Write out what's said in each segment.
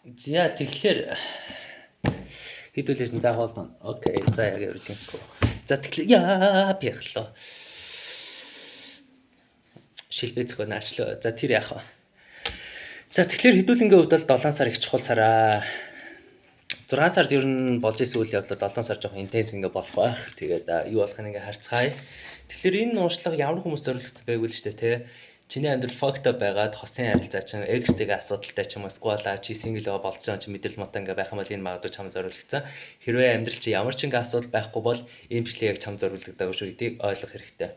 За, тэгэхээр хэдүүлээс нь, за, hold on. Okay. За, яг everything's cool. За, тэгэхээр яа пяхлоо. Шилбэ зөхөө наачлаа. За, тэр яах вэ? За, тэгэхээр хэдүүлэнгийн хувьд бол 7 сар их чухал сараа. 6 сард ер нь болж исэн үйл явдлаа 7 сар жоохон intense ингээ болох байх. Тэгээд юу болох нь ингээ харцгаая. Тэгэхээр энэ уншлага ямар хүмүүс зориулагдсан байг вэ шүү дээ, те. Чиний амьдрал fucked up байгаад хосын харилцаа чинь ex-тэйгээ асуудалтай ч юм уу, эсвэл чи single байгаа болцсон байгаа чи мэдрэл муутай ингээ байх юм бол энэ магадгүй чам зориулагдсан. Хэрвээ амьдрал чи ямар ч ингээ асуудал байхгүй бол энэ бичлэг яг чам зориулагдаагүй шүү гэдгийг ойлгох хэрэгтэй.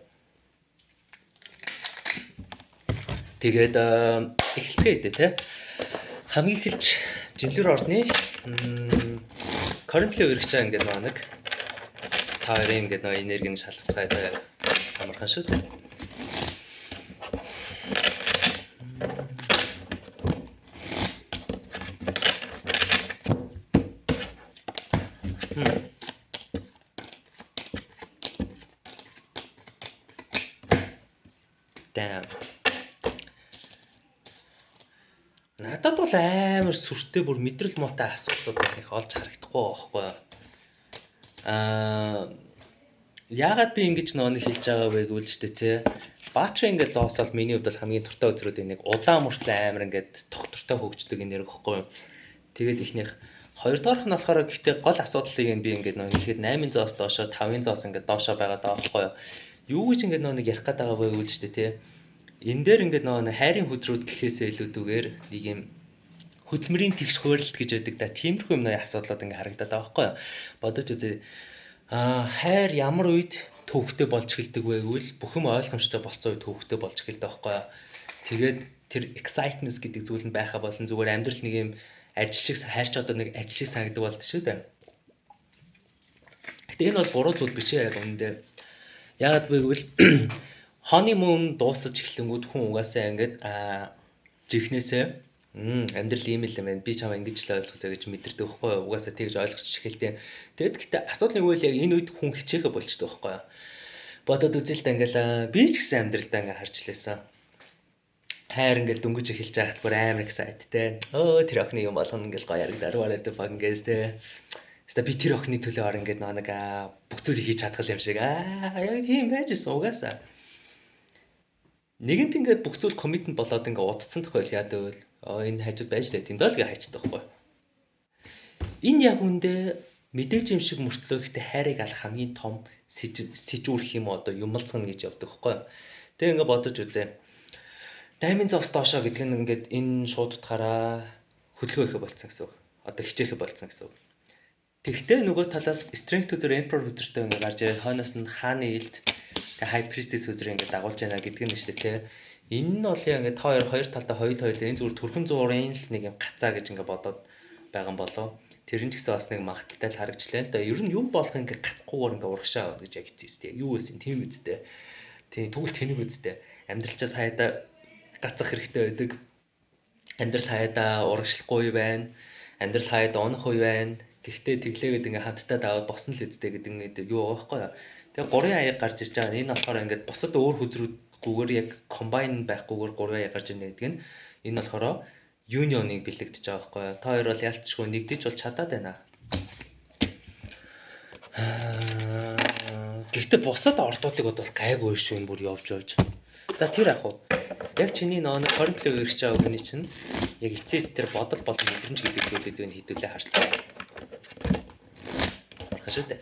Тэгээд эхэлцгээе дээ, те. Хамгийн эхэлж жинлэр ордны currently үргэж байгаа ингээд нөгөө нэг та хоёрын ингээд нөгөө энергийг шалгацгаая заяа. Амархан шүү дээ. Damn. Надад бол амар сүртэй бүр мэдрэл муутай асуудлууд бол их олж харагдахгүй байхгүй юу? Яагаад би ингэж нөгөө нэг хэлж байгаа вэ гэвэл ч тэ Баатар ингээд зоосол миний хувьд бол хамгийн дуртай үзрүүдийн нэг удаан мөртлөө амар ингээд тогтвортой хөгждөг энерги байхгүй юу? Тэгээд ихнийх хоёрдугаарх нь болохоор гэхдээ гол асуудлыг би ингээд нөгөө хэлэхэд 8-ын зоос доошоо, 5-ын зоос ингээд доошоо байгаа даа байхгүй юу? Юу гэж ингээд нөгөө нэг ярих гээд байгаа вэ гэвэл ч тэ энэ дээр ингээд нөгөө нэг хайрын хөзрүүд гэхээсээ илүүтэйгээр нэг юм хөдөлмөрийн тэгш хуурилт гэж байдаг да. Тиймэрхүү юмны асуудлууд ингээ харагдаад байгаа байхгүй юу? Бодож үзье. Хайр ямар үед төвөгтэй болж эхэлдэг вэ гэвэл бүх юм ойлгомжтой болцсон үед төвөгтэй болж эхэлдэг байхгүй юу? Тэгээд тэр excitement гэдэг зүйл нь байхаа болон зүгээр амьдрал нэг юм ажил шиг хайр ч одоо нэг ажил шиг санагддаг болд шүү дээ. Гэтэ энэ бол буруу зүйл биш ээ яг үнэндээ. Яагаад вэ гэвэл honeymoon дуусаж эхлэнгүүд хүн угаасаа ингээд жихнээсээ амьдрал ийм л юм байна. Би чамаа ингэж л ойлготой гэж мэдэрдэг байхгүй юу? Угаасаа тэгж ойлгочих эхэлдэг. Тэгэд гэтээ асуудал нэг үйл яг энэ үед хүн хичээхэ болчдөг байхгүй юу? Бодоод үзэл та ингээл би ч гэсэн амьдралдаа ингээ харж лээсэн. Хайр ингээл дөнгөж эхэлж байхад бүр амар excited те. Өө, тэр охины юм болгоно ингээл гоё ярагдаад what the fuck ингээл те. Хаста би тэр охины төлөө ор ингээд нэг бүх зүйлийг хийж чадах юм шиг. Яг тийм байж исэн угаасаа. Нэгэнт ингээд бүх зүйл commitment болоод ингээд удцсан тохиол яадаг вэ? Энэ хажууд байж лээ. Тэнд л гээ хайчдаг байхгүй. Энэ яг үндэ мэдээж юм шиг мөртлөө ихтэй хайрыг алах хамгийн том сэжүүрх юм одоо юмлцгана гэж явдаг байхгүй. Тэгээ ингээд бодож үзье. Даймын зоос доошоо гэдэг нь ингээд энэ шууд утгаараа хөдөлгөөн ихэ болцсон гэсэн үг. Одоо хичээхэ болцсон гэсэн үг. Тэгвэл нөгөө талаас strength үзэр emperor үзэртэй ингээд гарч ирээд хойноос нь хааны илд тэгээ high priestess үзэр ингээд дагуулж байна гэдэг нь шүү дээ, тэ. Энэ нь бол яг ингээд та хоёр хоёр талдаа хоёул хоёул энэ зүгээр төрхөн зуурын л нэг юм гацаа гэж ингээд бодоод байгаа юм болов. Тэр нь ч гэсэн бас нэг магадaltaй л харагчлаа л да. Ер нь юм болох ингээд гацхгүйгээр ингээд урагшаа явна гэж яг хэцээ дээ. Юу байсан тийм үсттэй. Тийм тэгвэл тэнэг үсттэй. Амьдралчаас хаяада гацах хэрэгтэй байдаг. Амьдрал хаяада урагшлахгүй байна. Амьдрал хаяада унах үе байна. Гэхдээ тэглээгээд ингээ хамтдаа даваад босно л үсттэй гэдэг ингээд юу байгаа байхгүй юу? Тэгээ гурван аяг гарч ирж байгаа. Энэ болохоор ингээд бусад өөр хөзрүүдгүйгээр яг combine байхгүйгээр гурван аяг гарч ирнэ гэдэг нь энэ болохоор union-ыг бэлэгдэж байгаа байхгүй юу? Та хоёр бол ялцчгүй нэгдэж бол чадаад байна. Гэхдээ бусад ордуудыг бодвол гайгүй шүү энэ бүр явж явж. За, тэр ах уу. Яг чиний нөө нэг 27 ирж байгаа хүний чинь яг эцэс тэр бодол болон мэдрэмж гэдэг зүйлүүд байна хэдүүлээ харцгаа. Орхон шүү дээ.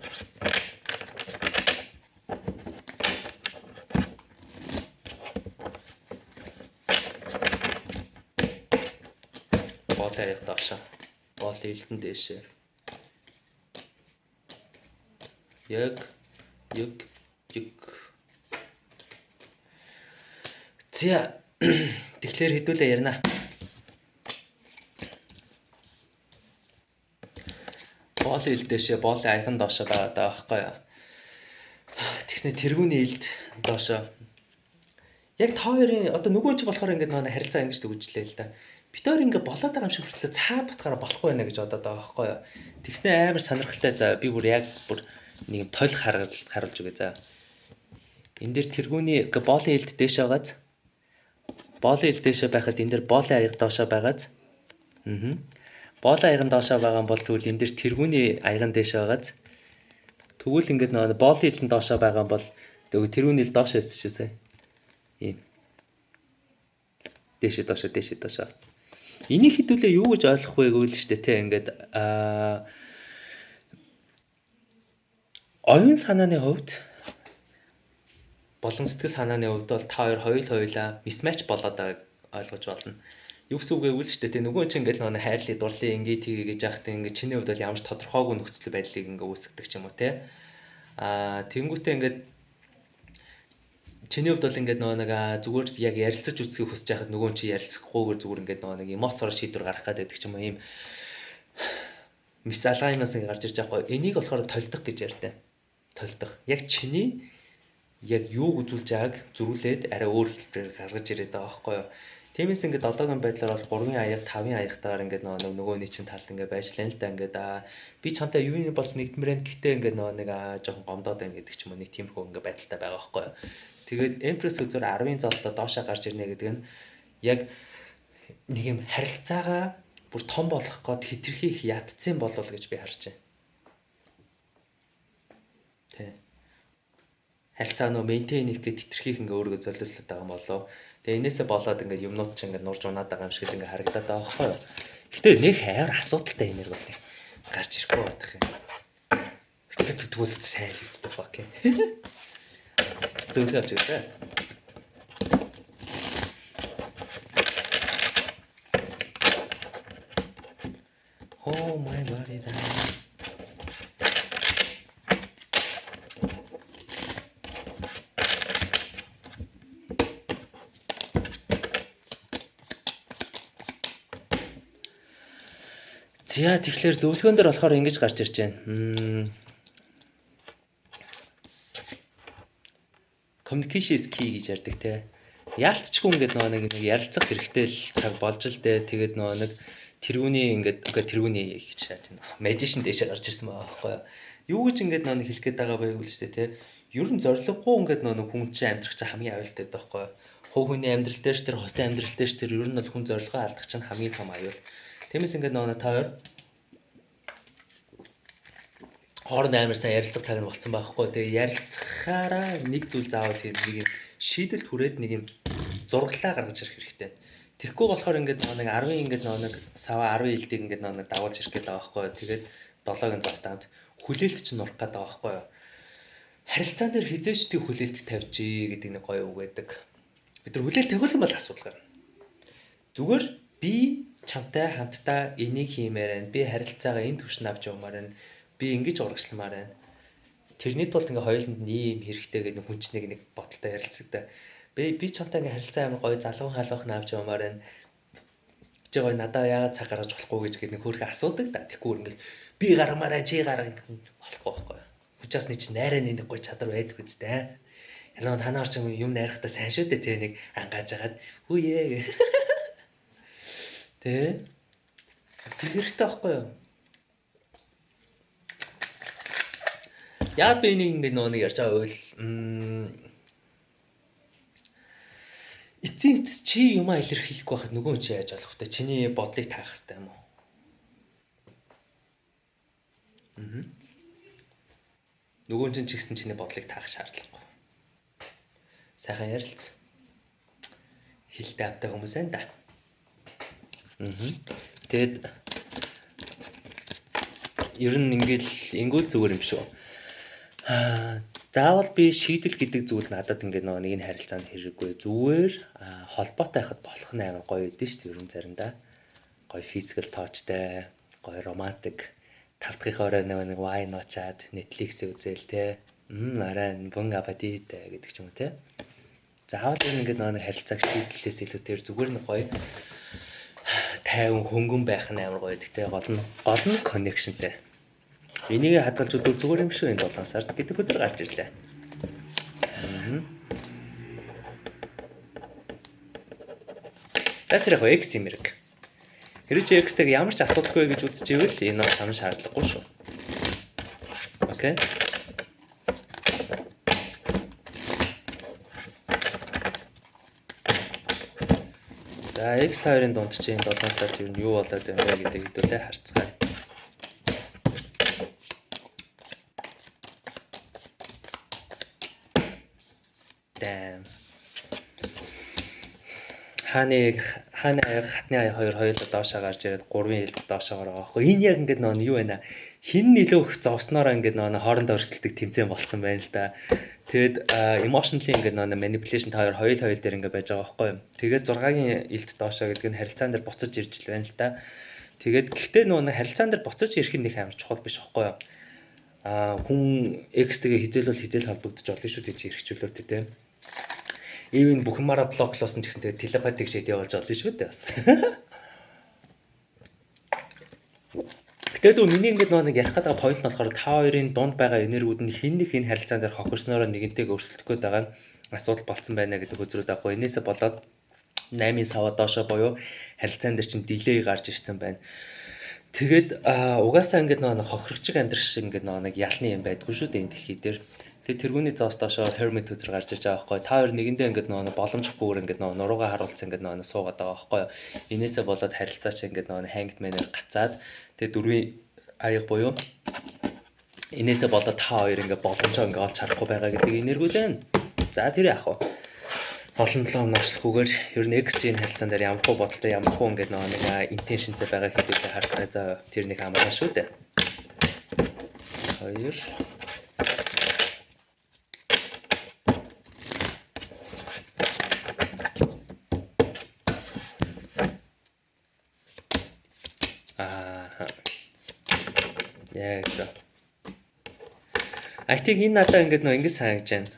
Боолын аяг доошоо. Боолын илтэн дээшээ. Яг яг яг. За, тэгэхээр хэдүүлээ ярина. Боолын ил дээшээ, боолын аяхан доошоо байгаа даа байхгүй юу? Тэгснэ тэргүүний илд доошоо. Яг та хоёрын одоо нөгөө чи болохоор ингээд нөгөө харилцаа ингэж төгжлээ л да. Бид хоёр ингээд болоод байгаа юм шиг хүртлээ цаад утгаараа болохгүй байна гэж бодоод байгаа байхгүй юу? Тэгснэ амар сонирхолтой, за, би бүр яг бүр нэг юм тойл харуулж өгье, за. Энэ дээр тэргүүний боолын илд дээш байгааз, боолын ил дээшээ байхад энэ дээр боолын аяга доошоо байгааз. Боолын аяган доошоо байгаа юм бол тэгвэл энэ дэр тэргүүний аяган дээш байгааз. Тэгвэл ингээд нөгөө боолын илэн доошоо байгаа юм бол тэгвэл тэргүүний ил доошоо байсан шүү сая. Ийм. Дээшээ доошоо дээшээ доошоо. Энийг хэдүүлээ юу гэж ойлгох вэ гэвэл шүү дээ те ингээд оюун санааны хувьд болон сэтгэл санааны хувьд бол та хоёр хоёулаа mismatch болоод байгааг ойлгож байна. Юу гэсэн үг вэ гэвэл шүү дээ те нөгөө чинь ингээд нөгөө хайрлын дурлалын ингээ тгий гэж яхад ингээ чиний хувьд бол ямар ч тодорхойгүй нөхцөл байдлыг ингээ үүсгэдэг ч юм уу те. Тэнгүүтээ ингээд чиний хувьд бол ингээд нөгөө нэг зүгээр яг ярилцаж үзхийг хүсэж байхад нөгөө чи ярилцахгүйгээр зүгээр ингээд нөгөө нэг эмоцоор шийдвэр гаргах гэдэг ч юм уу ийм misalignment ингээ гарч ирж байгаа хгүй. Энийг болохоор толдох гэж ярьдаг. Толдох. Яг чиний яг юуг үзүүлж байгааг зөрүүлээд арай өөр хэлбэрээр гаргаж ирээд байгаа байхгүй юу. Тиймээс ингээд одоогийн байдлаар бол 3-ын аяга 5-ын аягтайгаар ингээд нөгөө нөгөөний чинь талд ингээд байжлаа л да ингээд би чамтай юу юм болж нэгдмээр гэхдээ ингээд нөгөө нэг жоохон гомдоод байна гэдэг ч юм уу нэг тиймэрхүү ингээд байдалтай байгаа байхгүй юу. Тэгээд Empress үзэр 10-ын зоостой доошоо гарч ирнэ гэдэг нь яг нэг юм харилцаагаа бүр том болгох гээд хитрхи их ятцсан болов гэж би харж байна. Тэ. Харилцаа нөө maintain хийх гээд хитрхи их ингээ өөрийгөө золиослоод байгаа юм болов. Тэгээ энээсээ болоод ингээ юмнууд чинь ингээ нурж унаад байгаа юм шиг л ингээ харагдаад байгаа байхгүй юу. Гэтэ нэг амар асуудалтай энерги бол гарч ирэхгүй байх юм. Гэтэ тэгвэл сайн л үстэй fuck. Зөвлөгөө авч өгөө. Oh my body down. За тэгэхээр зөвлөгөөн дээр болохоор ингэж гарч ирж байна. Communication is key гэж ярьдаг те. Яалтчгүй ингээд нөгөө нэг ярилцах хэрэгтэй л цаг болж л дээ. Тэгээд нөгөө нэг тэргүүний ингээд үгүй тэргүүний гэж шааж байна. Magician дээшээ гарч ирсэн байгаа байхгүй юу? Юу гэж ингээд нөгөө нэг хэлэх гээд байгаа вэ гэвэл шүү дээ те. Ер нь зориггүй ингээд нөгөө нэг хүн чинь амьдрах чинь хамгийн аюултай байдаг байхгүй юу? Хувь хүний амьдрал дээр ч тэр хосын амьдрал дээр ч тэр ер нь бол хүн зорилгоо алдах чинь хамгийн том аюул. Тиймээс ингээд нөгөө та хоёр хооронд амар сайн ярилцах цаг нь болцсон байхгүй. Тэгээ ярилцахаараа нэг зүйл заавал тийм нэг юм шийдэлд хүрээд нэг юм зураглаа гаргаж ирэх хэрэгтэй. Тэгэхгүй болохоор ингээд нөгөө нэг 10 ингээд нөгөө нэг саваа 10 илдийг ингээд нөгөө нэг дагуулж ирэх гээд байгаа байхгүй. Тэгээд 7-гийн зоостой хамт хүлээлт чинь нурах гээд байгаа байхгүй юу. Харилцаан дээр хизээч тэг хүлээлт тавьжээ гэдэг нэг гоё үг байдаг. Бид нар хүлээлт тавих юм бол асуудал гарна. Зүгээр би чамтай хамтдаа энийг хиймээр байна. Би харилцаагаа энэ түвшинд авч явмаар байна. Би ингэж урагшламаар байна. Тэрний тулд ингээ хоёуланд нь ийм хэрэгтэй гэдэг хүн чинь нэг бодолтой ярилцдаг. Би чамтай ингээ харилцаа амар гоё залгуун халуух нь авч явмаар байна. Чи гоё надаа яагаад цаг гаргаж болохгүй гэж гэдэг нэг хөөрхөн асуудаг да. Тэгэхгүй ингээл би гаргамаараа чи гарга болохгүй байхгүй. Хүчээс нэг чи найраа нэг гоё чадвар байдаг үстэй. Ялангуяа танаар ч юм найрахтаа сайн шүү дээ те нэг ангааж агаад хүүе. Тэ? Тэр хэрэгтэй байхгүй юу? Яг би энийг ингээд нөгөө нэг ярьж байгаа үйл эцсийн эцэс чи юмаа илэрхийлэхгүй байхад нөгөө чи яаж болох вэ? Чиний бодлыг таах хэрэгтэй юм уу? Нөгөө чинь ч гэсэн чиний бодлыг таах шаардлагагүй. Сайхан ярилц. Хилтэй амтай хүмүүс байна да. Тэгээд ер нь ингээл ингүүл зүгээр юм шүү. Заавал би шийдэл гэдэг зүйл надад ингээд нөгөө нэг нь харилцаанд хэрэггүй. Зүгээр холбоотой байхад болох нь амар гоё өгдөн шүү дээ. Ер нь заримдаа гоё physical touchтай, гоё романтик. Тав дахь орой нэг wine уучаад Netflix үзээл те. Арай bon appétit гэдэг ч юм уу те. Заавал ер нь ингээд нөгөө нэг харилцааг шийдлээс илүү тэр зүгээр нэг гоё тайван хөнгөн байх нь амар гоё. Гэтэ гол нь connectionтэй. Энийг хадгалж үзвэл зүгээр юм шүү энэ 7 сард гэдэг өдөр гарч ирлээ. За тэр яг X юм хэрэг. Хэрэг чи X-тэйг ямар ч асуудалгүй гэж үзчихвэл энэ бол там шаардлагагүй шүү. Окей. За За, X та хоёрын дунд чинь 7 сард ер нь юу болоод байна вэ гэдэг хэдүүлээ харцгаая. Damn. Хааны хааны аяга, хатны аяга хоёр хоёулаа доошоо гарч ирээд гурвын хэлд доошоо гараа байхгүй. Энэ яг ингээд нөө юу байна? Хин нь илүү их зовсноороо ингээд нөө хоорондоо өрсөлдөг тэмцээн болцсон байна л да. Тэгэд emotionally ингээд нөө manipulation та хоёр хоёул хоёул дээр ингээд байж байгаа байхгүй юу. Тэгээд 6-гийн илт доошоо гэдэг нь харилцаан дээр буцаж ирж л байна л да. Тэгээд гэхдээ нөө харилцаан дээр буцаж ирэх нь их амар чухал биш байхгүй юу. Аа, хүн X-тэйгээ хизээлвэл хизээл холбогдож болно шүү дээ, чи эрхчлөөтэй те. Even бүх юмараа block лоосон ч гэсэн тэгээд telepathic shit явуулж болно шүү дээ бас. Гэтэ зөв миний ингээд нөгөө нэг ярих гэдэг point нь болохоор та хоёрын дунд байгаа энергиуд нь хин нэг энэ харилцаан дээр хохирсноороо нэгэнтэйг өрсөлдөх гээд байгаа нь асуудал болцсон байна гэдэг үзрүүд авахгүй. Энээсээ болоод 8-ын саваа доошо буюу харилцаан дээр чинь delay гарч ирсэн байна. Тэгээд угаасаа ингээд нөгөө хохирогчиг амьдрах шиг ингээд нөгөө нэг ялны юм байдгүй шүү дээ энэ дэлхий дээр. Тэгээд тэргүүний зоос доошоо Hermit үзэр гарч ирж байгаа байхгүй. Та хоёр нэгэндээ ингээд нөгөө боломжгүйгээр ингээд нөгөө нуруугаа харуулсан ингээд нөгөө суугаад байгаа байхгүй. Энээсээ болоод харилцаа чи ингээд нөгөө hanged man-аар гацаад, тэгээд дөрвийн аяга буюу энээсээ болоод та хоёр ингээд боломжоо ингээд олж харахгүй байгаа гэдэг энергиуд байна. За, тэр яах вэ? Олон 7 хоног оршлохгүйгээр ер нь XG-ийн харилцаан дээр ямар хуу бодолтой, ямар хуу ингээд нөгөө нэг intention тэй байгаа гэдгийг харцгаая. За, тэр нэг хамаагүй шүү дээ. Хоёр. Аа. Яг зөв. I think энэ надаа ингээд нөө ингэж санагдаж байна.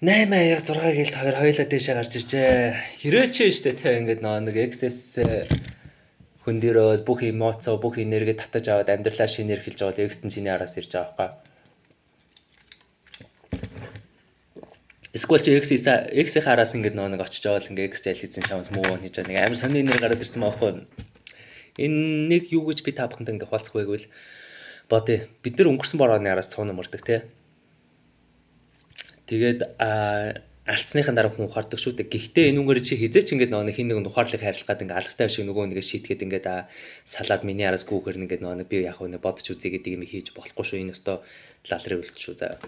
Найман аяга, 6 гэлт хоёр хоёулаа дээшээ гарч иржээ. Хэрвээ чи штэ те ингээд нөө нэг XS хөндөрөөд бүх эмоцоо, бүх энерги татаж аваад амьдралаа шинээр эхэлж байгаа бол X нь чиний араас ирж байгаа байхгүй. Эсвэл чи X X-ийн араас ингээд нөө нэг очиж байгаа бол ингээд X жайл хийсэн, чамаас move on хийж байгаа нэг амар сони энерги гараад ирсэн байхгүй. Энэ нэг юу гэж би та бүхэнд ингээд хуваалцах вэ гэвэл бодъё. Бид нар өнгөрсөн борооны араас цуун мөрдөг те. Тэгээд алдсныхаа дараа хүн ухаардаг шүү дээ. Гэхдээ энэ үнгээр чи хизээч ингээд нөгөө хин нэгэн ухаарлыг хайрлах гэдэг ингээд алгатай шиг нөгөө нэгэ шийтгээд ингээд салаад миний араас гүүхээр ингээд нөгөө би яг нэг бодож үзье гэдэг юм хийж болохгүй шүү. Энэ өстой лалрын үйлдэл шүү заяа.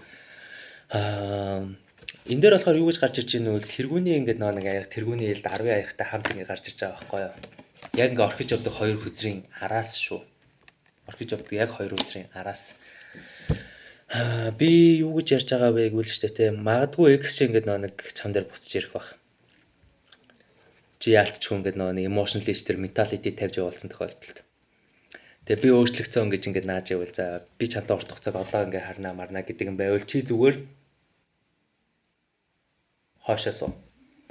Энэ дээр болохоор юу гэж гарч ирж байна вэ? Тэргүүний ингээд нөгөө нэг аяга, тэргүүний ээлд 10 аягтай хамт ингээд гарч ирж байгаа байхгүй юу? Яг ингээд орхиж явдаг хоёр хүзрийн араас шүү. Орхиж явдаг яг хоёр хүзрийн араас. Би юу гэж ярьж байгаа вэ гэвэл шүү дээ те. Магадгүй X чи ингээд нөгөө нэг чам дээр буцаж ирэх бах. Чи яалтчгүй ингээд нөгөө нэг emotionally тэр mentality тавьж явуулсан тохиолдолд. Тэгээ би өөрчлөгцөө гэж ингээд нааж явуул, за би чамтай урт хугацааг одоо ингээд харнаа марна гэдэг юм байвал чи зүгээр хоошоо суу.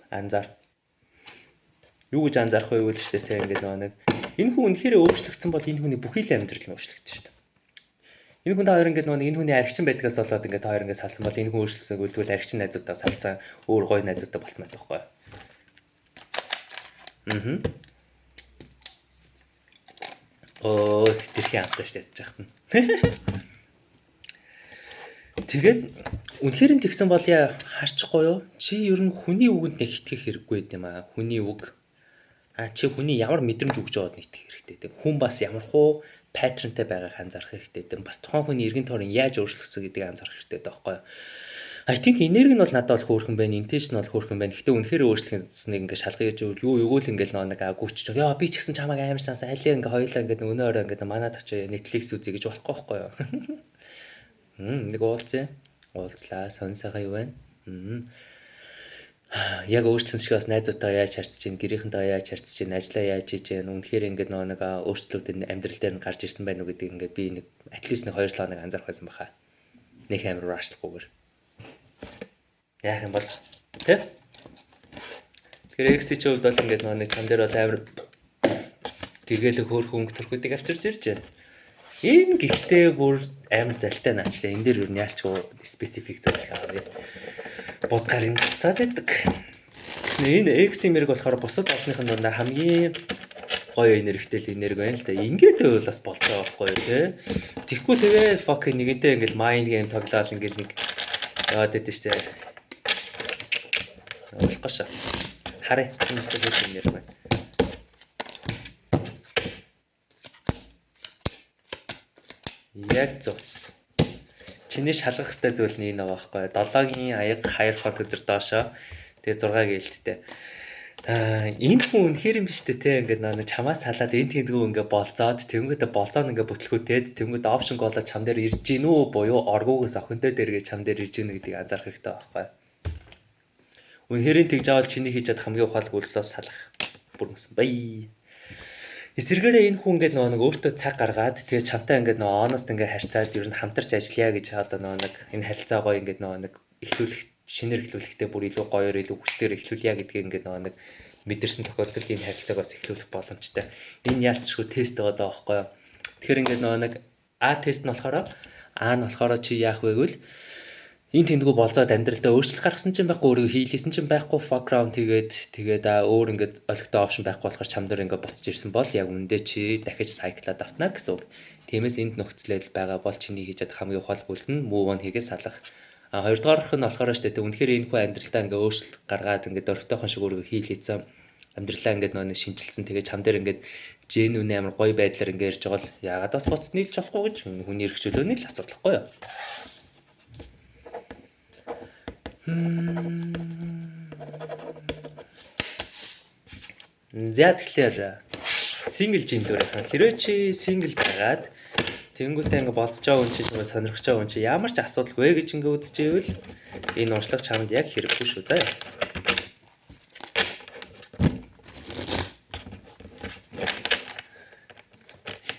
Анзаар. Юу гэж анзаарах вэ гэвэл шүү дээ те, ингээд нөгөө нэг энэ хүн үнэхээр өөрчлөгдсөн бол энэ хүний бүхий л амьдрал нь өөрчлөгдөн шүү дээ. Энэ хүн та хоёр ингээд нөгөө энэ хүний архичин байдгаас болоод ингээд та хоёр ингээд салсан бол энэ хүн өөрчлөсөн гэвэл архичин найзуудаа салцсан, өөр гоё найзуудтай болсон байх байхгүй. Аа. Оо, сэтгэрхийн амтаа шүү дээ ядчих юм. Тэгээд үнэхээр нь тэгсэн бол яа харчихгүй юу? Чи ер нь хүний үгэнд нэг итгэх хэрэггүй юм аа. Хүний үг. А чи хүний ямар мэдрэмж өгч байгаад нэг итгэх хэрэгтэй. Тэг хүн бас ямар хуу pattern тай байгааг анзаарах хэрэгтэй. Тэг бас тухайн хүний эргэн тойрон яаж өөрчлөгдсөн гэдгийг анзаарах хэрэгтэй байхгүй юу? I think энерги нь бол надад бол хөөрхөн байна, intention бол хөөрхөн байна. Гэтэ үнэхээр өөрчлөгдсөнийг ингээ шалгая гэж юу юу л ингээл нэг агууч. Яа, би ч гэсэн чамайг амар сансан. Алийг ингээ хоёлаа ингээ өнөө орой ингээ манад очиж Netflix үзье гэж болохгүй байхгүй юу? Нэг уулзъя. Уулзлаа. Сон сайхан юу байна? Яг өөрчлөн шиг бас найзуудтайгаа яаж харьцаж чинь, гэрийнхэнтэйгээ яаж харьцаж чинь, ажлаа яаж хийж чинь, үнэхээр ингээд нөгөө нэг өөрчлөлтүүд нь амьдрал дээр нь гарч ирсэн байна уу гэдгийг ингээд би нэг at least нэг 2 7 хоног анзаарах байсан баха. Нэг амар rush лахгүйгээр. Яах юм бол тэ? Тэгэхээр X-ийн хувьд бол ингээд нөгөө нэг чам дээр бол амар гэргээлэг хөөрхөн өнгө төрхүүдийг авчирч ирж байна. Энэ гэхдээ бүр амар залтай наачлаа. Энэ дээр юу яалчгүй specific зүйл авъя. Будгаар юм цаад байдаг. Энэ X-ийн мэрэг болохоор бусад олонныхын дундаа хамгийн Гоё энергитэй л энерги байна л да. Ингээд байвал бас болж байгаа байхгүй юу те. Тэгэхгүй тэгээ fucking нэгэнтээ ингээл mind game тоглоал ингээл нэг яваад байдсан шүү дээ. Болохгүй шээ. Харъя. Энэ өстө хэд энерги байна. Яг зөв. Чиний шалгах ёстой зүйл нь энэ байгаа байхгүй. 7-гийн аяга Hierophant үзэр доошоо. Тэгээ 6-гийн ээлттэй. Аа, энэ хүн үнэхээр юм биш үү те, ингээд нэг чамаас салаад энэ тэндгүү ингээд болзоод, тэнгүүтээ болзоо ингээд бүтлгүүтээд, тэнгүүтээ option голоо чам дээр ирж гин үү, буюу оргуугаас охинтой дээргээ чам дээр ирж гин гэдгийг анзаарах хэрэгтэй байхгүй. Үнэхээр тэгж авал чиний хийж чадах хамгийн ухаалаг үйлдэлээс салах бүр мөсөн бай. Эсвэргээрээ энэ хүн ингээд нөгөө нэг өөртөө цаг гаргаад, тэгээ чамтай ингээд нөгөө honest ингээд харьцаад, ер нь хамтарч ажиллая гэж, одоо нөгөө нэг энэ харилцаа гоё ингээд нөгөө нэг эхлүүлэх, шинээр эхлүүлэхдээ бүр илүү гоёор, илүү хүчтэйгээр эхлүүлье гэдгийг ингээд нөгөө нэг мэдэрсэн тохиолдолд энэ харилцааг бас эхлүүлэх боломжтой. Энэ яалтчгүй тест байгаа даа байхгүй юу? Тэгэхээр ингээд нөгөө нэг А тест нь болохоор, А нь болохоор чи яах вэ гэвэл энэ тэндгүү болзоод амьдралдаа өөрчлөлт гаргасан ч юм байхгүй, өөрийгөө хийлээсэн ч юм байхгүй, fuck round хийгээд, тэгээд өөр ингээд олигтой option байхгүй болохоор чам дээр ингээд буцаж ирсэн бол яг үндэ чи дахиж cycle-аад автна гэсэн үг. Тиймээс энд нөхцөлэл байгаа бол чиний хийж чадах хамгийн ухаалаг үйл нь move on хийгээ салах. А хоёрдугаарх нь болохоор шүү дээ, үнэхээр энэ хүн амьдралдаа ингээд өөрчлөлт гаргаад, ингээд дөрвтойхон шиг өөрийгөө хийлээсэн, амьдралаа ингээд нөө шинжилсэн, тэгээд чам дээр ингээд genuine амар гоё байдлаар ингээд ирж байгаа бол яагаад бас буц нийлж болохгүй гэж хүний эрх чөлөөний л асуудал байхгүй юу? За, тэгэхээр single жинлүүрийнхэн, хэрвээ чи single байгаад, тэнгуүтэй ингээ болцож байгаа хүн чинь, сонирхож байгаа хүн чи ямар ч асуудалгүй гэж ингээ үзчихвэл энэ уншлага чамд яг хэрэггүй шүү, заяа.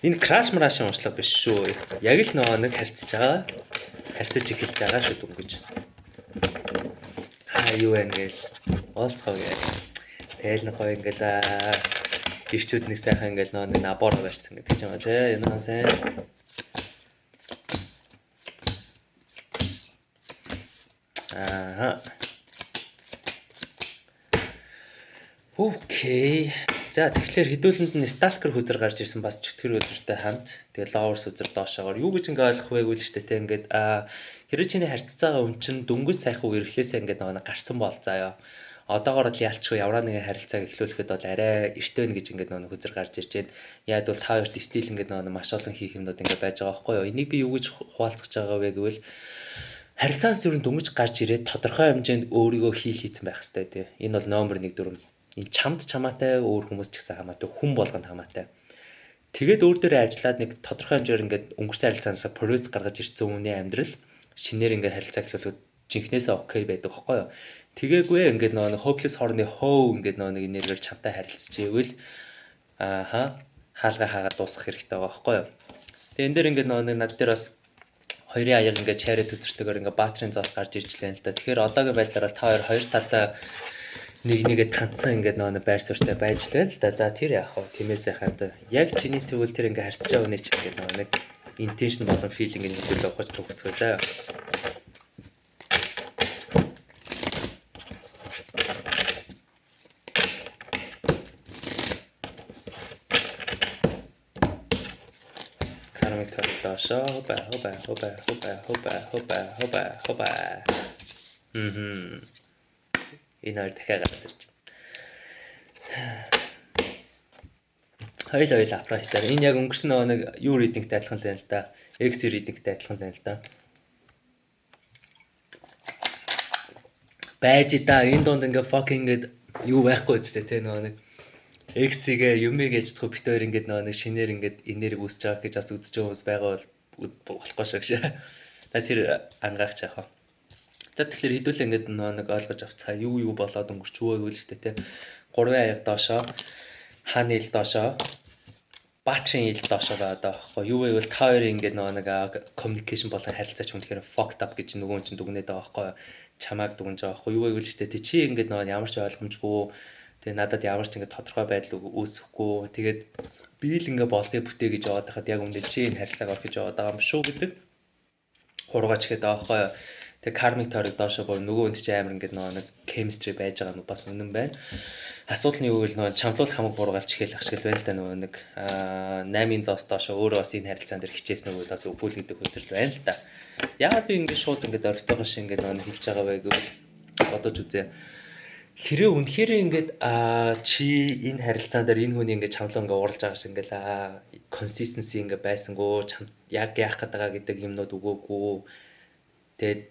Энэ crush мрашин уншлага биш шүү. Яг л нөгөө нэг харьцаж байгаа. Харьцаж эхэлж байгаа шүү дөнгөж. Хаа юу вэ гээл уулзгаа гээл. Тэгэл нэг гоё ингээл ирчүүд нэг сайхан ингээл нөгөө нэг набор барьсан гэдэг ч юм аа тий. Энэ сайн. Аа. Okay. За, тэгэхээр хэдүүлэнд нь Stalker хөзөр гарч ирсэн, бас чөтгөр хөзөртэй хамт. Тэгээ Lovers хөзөр доошоогоор юу гэж ингээ ойлгох вэ гэвэл шүү дээ те, ингээд хэрвээ чиний харьцаж байгаа хүн чинь дөнгөж сайхан үерхлээсээ ингээд нөгөө гарсан бол заяа. Одоогоор л ялчгүй ямар нэгэн харилцааг эхлүүлэхэд бол арай эрт байна гэж ингээд нөгөө хөзөр гарч ирж байна. Яг бол та хоёрт still ингээд нөгөө маш олон хийх юмнууд ингээд байж байгаа байхгүй юу? Энийг би юу гэж хуваалцах гэж байгаа вэ гэвэл харилцаанаас ер нь дөнгөж гарч ирээд тодорхой хэмжээнд өөрийгөө heal хийцэн байх хэрэгтэй тий. Энэ бол номер 1 дүрэм. Энэ чамд чамаатай, өөр хүмүүс ч гэсэн хамаатай, хүн болгонд хамаатай. Тэгээд өөр дээрээ ажиллаад нэг тодорхой хэмжээгээр ингээд өнгөрсөн харилцаанаас progress гаргаж ирсэн хүний амьдрал шинээр ингээд харилцаа эхлүүлэхэд жинхнээсээ okay байдаг байхгүй юу? Тэгээгүй ингээд нөгөө hopeless хорны хоо ингээд нөгөө нэг нэрээр чамтай харилцаж ивэл ааха хаалга хаагаад дуусгах хэрэгтэй байгаа байхгүй юу? Тэгээ энэ дээр ингээд нөгөө нэг над дээр бас хоёрын аяга ингээд Chariot үзэртэйгээр ингээд баатрын зоос гарч ирж лээ л да. Тэгэхээр одоогийн байдлаар та хоёр хоёр талдаа нэг нэгэ танцсан ингээд нөгөө байр суурьтай байж л байна л да. За, тэр яах вэ? Тэмээс яхаа да. Яг чиний тэгвэл тэр ингээд харьцаж байгаа хүний чинь ингээд нөгөө нэг intention болон feeling нэг хэдүүлээ ухаж төгсгөө заа. Karmic turtle доошоо, хобай хобай хобай хобай хобай хобай хобай хобай. Мм. Энэ хоёр дахиад гараад ирж байна. Хоёул хоёул upright-аар. Энэ яг өнгөрсөн нөгөө нэг юу reading-тэй адилхан л байна л да. X reading-тэй адилхан л байна л да. Байж да, энэ дунд ингээ fucking ингээд юу байхгүй үстэй те, нөгөө нэг X-гээ юмыг яж чадахгүй бит хоёр ингээд нөгөө нэг шинээр ингээд энерги үүсэж байгаа гэж бас үзэж байгаа хүмүүс байгаа бол болохгүй шиг шээ. Та тэр ангаах яах вэ? За, тэгэхээр хэдүүлээ ингээд нөгөө нэг ойлгож авцгаа, юу юу болоод өнгөрч юу гэвэл шүү дээ те. Гурван аяг доошоо, хааны ил доошоо, баатрын ил доошоо байгаа даа байхгүй юу вэ гэвэл та хоёрын ингээд нөгөө нэг communication болон харилцаач үнэхээр fucked up гэж нөгөө хүн чинь дүгнээд байгаа байхгүй, чамааг дүгнж байгаа байхгүй юу вэ гэвэл шүү дээ, чи ингээд нөгөө ямар ч ойлгомжгүй, тэгээ надад ямар ч ингээд тодорхой байдал үүсэхгүй, тэгээд би л ингээд болгоё бүтээ гэж яваад байхад яг үндэ чи энэ харилцааг орох гэж яваад байгаа юм шүү гэдэг хуруугаач ихэд байгаа байхгүй юу. Тэгээ karmic тойрог доошо буюу нөгөө хүнд чи амар ингээд нөгөө нэг chemistry байж байгаа нь бас үнэн байна. Асуудал нь юу гэвэл нөгөө чамлуул хамаг бургаалч хэл ах шиг л байна л да, нөгөө нэг 8-ын зоос доошо өөрөө бас энэ харилцаан дээр хичээсэн нөгөө бас үгүй л гэдэг үзэл байна л да. Яагаад би ингээд шууд ингээд орхитойгоо шиг ингээд нөгөө хэлж байгаа вэ гэвэл бодож үзье. Хэрэг үнэхээр ингээд чи энэ харилцаан дээр энэ хүний ингээд чамлуу ингээд уралж байгаа шиг ингээд consistency ингээд байсангүй, чам яг яах гээд байгаа гэдэг юмнууд өгөөгүй. Тэгээд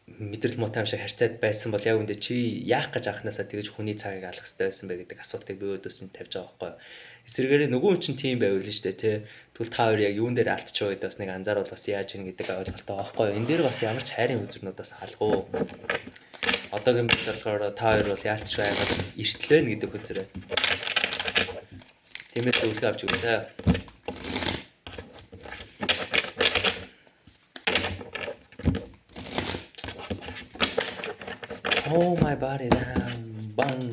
мэдрэл муутай юм шиг харьцаад байсан бол яг үндэ чи яах гэж анханасаа тэгэж хүний цагийг алах хэрэгтэй байсан бэ гэдэг асуултыг би өөдөөс нь тавьж байгаа байхгүй юу. Эсвэргээрээ нөгөө хүн чинь тийм байвал нь шүү дээ, тий. Тэгвэл та хоёр яг юун дээр алдчихв гэдэг бас нэг анзааруул бас яаж ийн гэдэг ойлголттой байхгүй юу. Энэ дээр бас ямар ч хайрын үзрнүүд бас алгүй. Одоогийн байдлаар болохоор та хоёр бол яалтч байгаад эртлээ гэдэг үзрээ. Тиймээс зөвлөгөө авч өгье. Oh my body down. Bang.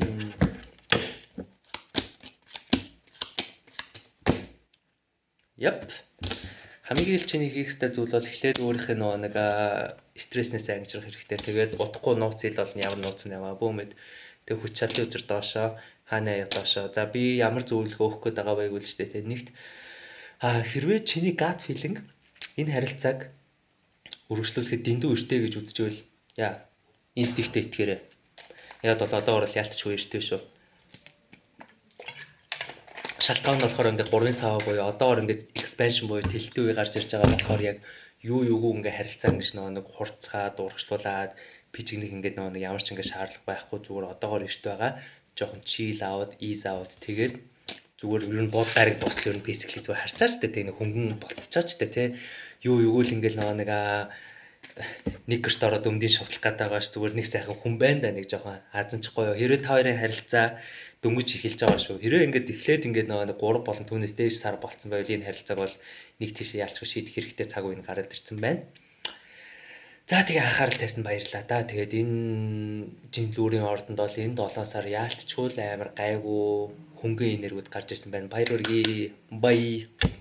Yep. Хамгийн ил чиний хийх ёстой зүйл бол эхлээд өөрийнх нь нөгөө нэг стресснээс ангижрах хэрэгтэй. Тэгээд удахгүй нууц ил бол ямар нууц нь яваа бүү мэд. Тэг хүч чадлын үзэр доошоо хаана яа доошоо. За, би ямар зөвлөгөө өгөх гээд байгаа вэ гэвэл шүү дээ. Тэг нэгт хэрвээ чиний gut feeling энэ харилцааг үргэлжлүүлэхэд дэндүү эртэй гэж үзчихвэл яа инстинктээ итгээрэй. Яг бол одоогор л яалтчгүй эртэй шүү. Шалтгаан нь болохоор ингээд 3 сав буюу одоогор ингээд expansion буюу тэлэлтийн үе гарч ирж байгаа болохоор яг юу юугүй ингээд харилцаа ингэж нөгөө нэг хурцгаад урагшлуулад пижигнэх ингээд нөгөө нэг ямар ч ингээд шаардлага байхгүй, зүгээр одоогор эрт байгаа. Жоохон chill out, ease out, тэгээд зүгээр ер нь бод гариг дуслал ер нь basically зүгээр харчаач тэ, тэг нэг хөнгөн болтчаач тэ, тий. Юу юугүй л ингээд нөгөө нэг нэг гэрт ороод өмдийн шутлах гэдэг байгаа ш, зүгээр нэг сайхан хүн байна да, нэг жоохон азанчихгүй юу. Хэрвээ та хоёрын харилцаа дөнгөж эхэлж байгаа шүү. Хэрвээ ингээд эхлээд ингээд нөгөө нэг 3 болон түүнээс дээш сар болцсон байвал энэ харилцааг бол нэг тийш ялчгүй шийдэх хэрэгтэй цаг үе нь гараад ирсэн байна. За, тэгээ анхаарал тавьсанд баярлалаа да. Тэгээд энэ жинлүүрийн ордонд бол энэ 7 сар яалтчгүй л амар гайгүй хөнгөн энергиуд гарч ирсэн байна. Баяр хүргэе. Bye.